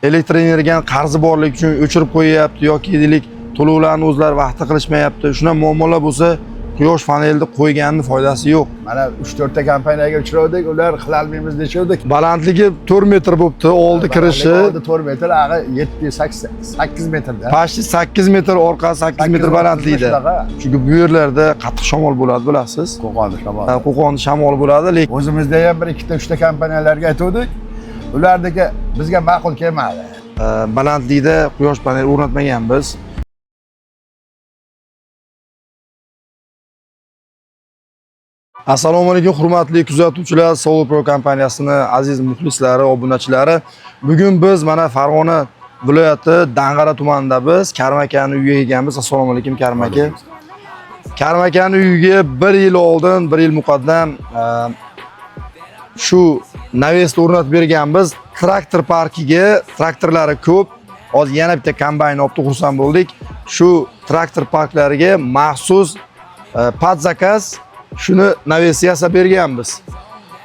Elektr energiyani qarzi borligi uchun o'chirib qo'yyapti yoki deylik to'lovlarni o'zlari vaqtida qilishmayapti. Shunaqa muammolar bo'lsa, quyosh panelini qo'yganning foydasi yo'q. Mana 3-4 ta kompaniyaga uchradik, ular qilolmaymiz deyishuvdi. Balandligi 4 metr bo'libdi, oldi kirishi Oldi 4 metr, ag'i 7 8 metrda. Почти 8 metr, orqasi 8 metr balandlikda. Shunaqa. Chunki bu yerlarda qattiq shamol bo'ladi, bilasiz. Qo'qonda shamol. Ha, Qo'qon shamol bo'ladi, lekin O'zimizda ham bir ikkita, uchta kompaniyalarga aytuvdik. Ularniki bizga ma'qul kelmadi. Balandlikda quyosh paneli o'rnatmaganmiz. Assalomu alaykum hurmatli kuzatuvchilar, Solar Pro kompaniyasini aziz muxlislari, obunachilari. Bugun biz mana Farg'ona viloyati Dang'ara tumanida biz Karim akani uyiga kelganmiz. Assalomu alaykum Karim aka. Karim akani uyiga bir yil oldin, bir yil muqaddam shu navesni o'rnatib berganmiz. Traktor parkiga traktorlari ko'p. Hozir yana bitta kombayn olibdi, xursand bo'ldik. Shu traktor parklariga maxsus под заказ shuni navesni yasab berganmiz.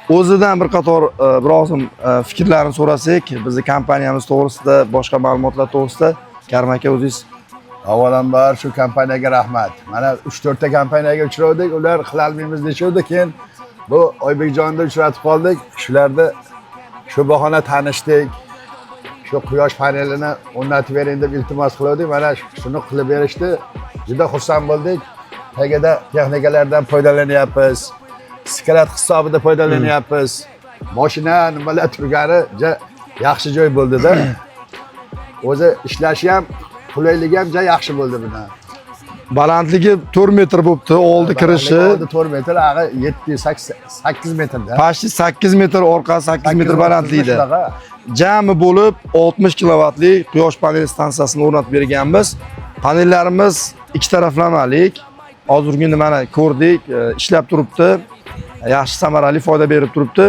O'zidan bir qator birozim fikrlarini so'rasak, bizni kompaniyamiz to'g'risida, boshqa ma'lumotlar to'g'risida Karim aka o'zingiz. Avvalambor shu kompaniyaga rahmat. Mana 3-4 ta kompaniyaga uchradik, ular qilolmaymiz deyishuvdi. Keyin bu Oybekjonni uchratib qoldik. Shularni shu bahona tanishdik. Shu quyosh panelini o'rnatib bering deb iltimos qildik. Mana shuni qilib berishdi. Juda xursand bo'ldik. Tagida texnikalardan foydalanyapmiz. Sklad hisobida foydalanyapmiz. Mashina nimalar turgani juda yaxshi joy bo'ldi-da. O'zi ishlashi ham, qulayligi ham juda yaxshi bo'ldi buni. Balandligi 4 metr bo'libdi, oldi kirishi Oldi 4 metr, ag'i 7 8 metrda. Почти 8 metr, orqasi 8 metr balandlikda. Shunaqa. Jami bo'lib 60 kilovatli quyosh panel stansiyasini o'rnatib berganmiz. Panellarimiz ikki taraflamalik. Hozirgi kunda mana ko'rdik, ishlab turibdi. Yaxshi samarali foyda berib turibdi.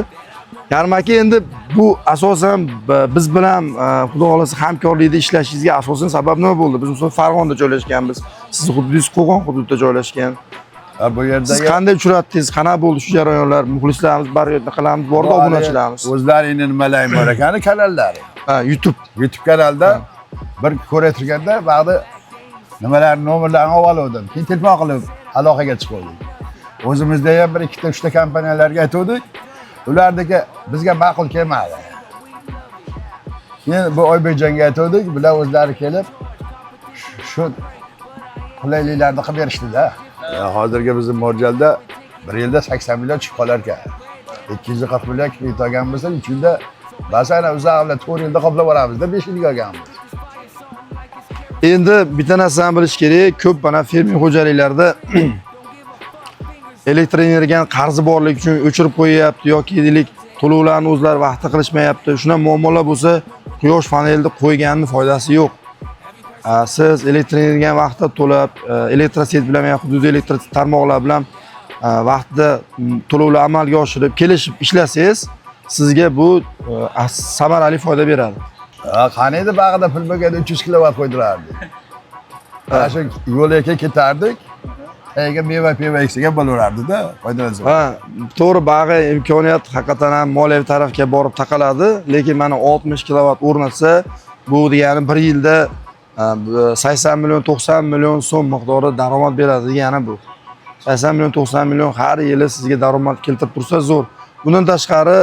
Karim aka, endi bu asosan biz bilan xudo xohlasa hamkorlikda ishlashingizga asosan sabab nima bo'ldi? Biz misol Farg'onada joylashganmiz. Sizni hududingiz Qo'qon hududida joylashgan. Ha, bu Siz yerdagi qanday uchratdingiz? Qanaqa bo'ldi shu jarayonlar? Muxlislarimiz bor yerda qilamiz, borda obunachilarimiz. O'zlaringni nimalaring bor ekan, kanallari. Ha, YouTube. YouTube kanalda bir ko'ra turganda ba'zi nimalar nomerlarni olib oldim. Keyin telefon qilib aloqaga chiqdik. O'zimizda ham bir ikkita, uchta kompaniyalarga aytuvdik. Ularniki bizga ma'qul kelmadi. Keyin bu Oybekjonga aytuvdik, bular o'zlari kelib shu qulayliklarni qilib berishdida. Hozirgi bizim mo'ljalda bir yilda 80 million tushib qolar ekan. 240 million kredit olgan bo'lsa, 3 yilda masalan uzoq bilan 4 yilda qoplab boramizda 5 yilga olganmiz. Endi bitta narsani bilish kerak, ko'p mana fermer xo'jaliklarida elektr energiyani qarzi borligi uchun o'chirib qo'yyapti yoki deylik to'lovlarni o'zlari vaqtida qilishmayapti. Shunaqa muammolar bo'lsa, quyosh panelini qo'yganning foydasi yo'q. Siz elektr energiyani vaqtida to'lab, elektroset bilan yoki hududiy elektr tarmoqlar bilan vaqtida to'lovlar amalga oshirib, kelishib ishlasangiz, sizga bu samarali foyda beradi. Ha, qani edi bag'ida pul bo'lganda 300 kilovat qo'ydirardik. Mana shu yo'lga ketardik. Tagiga meva peva eksak ham bo'laverardi-da, foydalansak. Ha, to'g'ri, bag'i imkoniyat haqiqatan ham moliyaviy tarafga borib taqaladi, lekin mana 60 kilovat o'rnatsa, bu degani bir yilda 80 million, 90 million so'm miqdorida daromad beradi degani bu. 80 million, 90 million har yili sizga daromad keltirib tursa zo'r. Bundan tashqari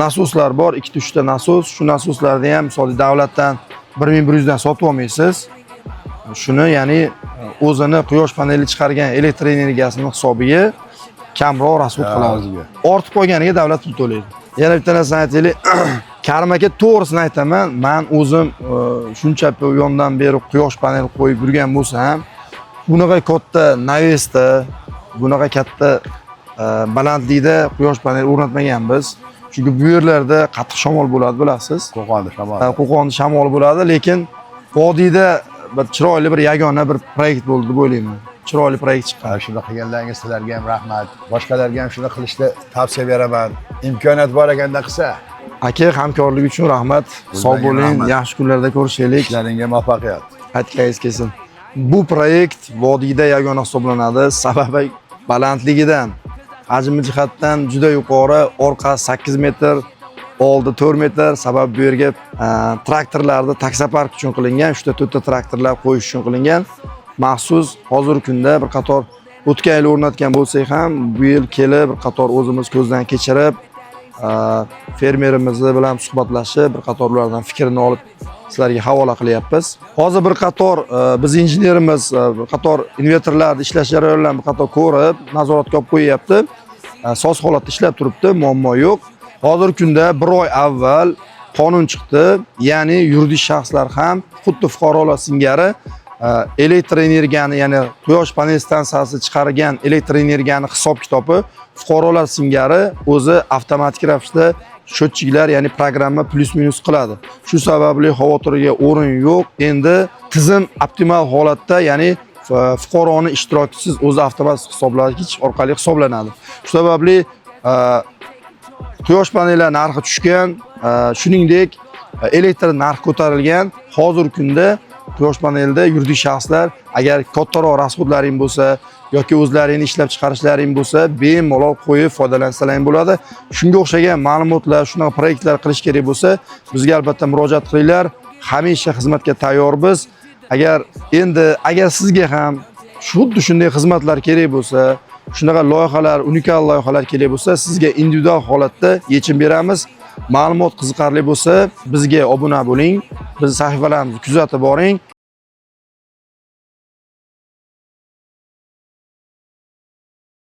nasoslar bor, ikkita uchta nasos. Shu nasoslarni ham misol davlatdan 1100 dan sotib olmaysiz. Shuni ya'ni o'zini quyosh paneli chiqargan elektr energiyasini hisobiga kamroq расход qiladi. O'ziga. Ortib qolganiga davlat pul to'laydi. Yana bitta narsani aytaylik. Karim aka, to'g'risini aytaman, man o'zim shuncha yondan beri quyosh paneli qo'yib yurgan bo'lsam, bunaqa katta навес da, bunaqa katta balandlikda quyosh paneli o'rnatmaganmiz. Chunki bu yerlarda qattiq shamol bo'ladi, bilasiz. Qo'qonda shamol. Ha, Qo'qon shamoli bo'ladi, lekin vodiyda bir chiroyli bir yagona bir proyekt bo'ldi deb o'ylayman. Chiroyli proyekt chiqqan. Ha, shuni qilganlaringiz sizlarga ham rahmat. Boshqalarga ham shuni qilishni tavsiya beraman. Imkoniyat bor ekanda qilsa. Aka, hamkorlik uchun rahmat. Sog' bo'ling, Rahmat. yaxshi kunlarda ko'rishaylik. Ishlaringga muvaffaqiyat. Aytganingiz kelsin. Bu proyekt vodiyda yagona hisoblanadi. Sababi balandligidan, hajmi jihatdan juda yuqori, orqasi 8 metr, Oldi 4 metr, sababi bu yerga traktorlarni taksopark uchun qilingan, 3 ta 4 ta traktorlar qo'yish uchun qilingan. Maxsus hozirgi kunda bir qator o'tgan yil o'rnatgan bo'lsak ham, bu yil kelib bir qator o'zimiz ko'zdan kechirib, fermerimiz bilan suhbatlashib, bir qator ulardan fikrini olib sizlarga havola qilyapmiz. Hozir bir qator biz injenerimiz bir qator invertorlarni ishlash jarayonlarini bir qator ko'rib, nazoratga olib qo'yyapti. Soz holatda ishlab turibdi, muammo yo'q. Hozirgi kunda bir oy avval qonun chiqdi, ya'ni yuridik shaxslar ham xuddi fuqarolar singari elektr energiyani, ya'ni quyosh panel stansiyasi chiqargan elektr energiyani hisob kitobi fuqarolar singari o'zi avtomatik ravishda счетчик lar, ya'ni programma плюс минус qiladi. Shu sababli xavotirga o'rin yo'q. Endi tizim optimal holatda, ya'ni fuqaroni ishtirokisiz o'zi avtomatik hisoblagich orqali hisoblanadi. Shu sababli quyosh panellari narxi tushgan, shuningdek elektr narxi ko'tarilgan. Hozirgi kunda quyosh panelida yuridik shaxslar agar kattaroq расход laring bo'lsa yoki o'zlaringni ishlab chiqarishlaring bo'lsa, bemalol qo'yib foydalansalaring bo'ladi. Shunga o'xshagan ma'lumotlar, shunaqa proyektlar qilish kerak bo'lsa, bizga albatta murojaat qilinglar. Hamisha xizmatga tayyormiz. Agar endi agar sizga ham xuddi shunday xizmatlar kerak bo'lsa, shunaqa loyihalar, unikal loyihalar kerak bo'lsa, sizga individual holatda yechim beramiz. Ma'lumot qiziqarli bo'lsa, bizga obuna bo'ling, bizni sahifalarimizni kuzatib boring.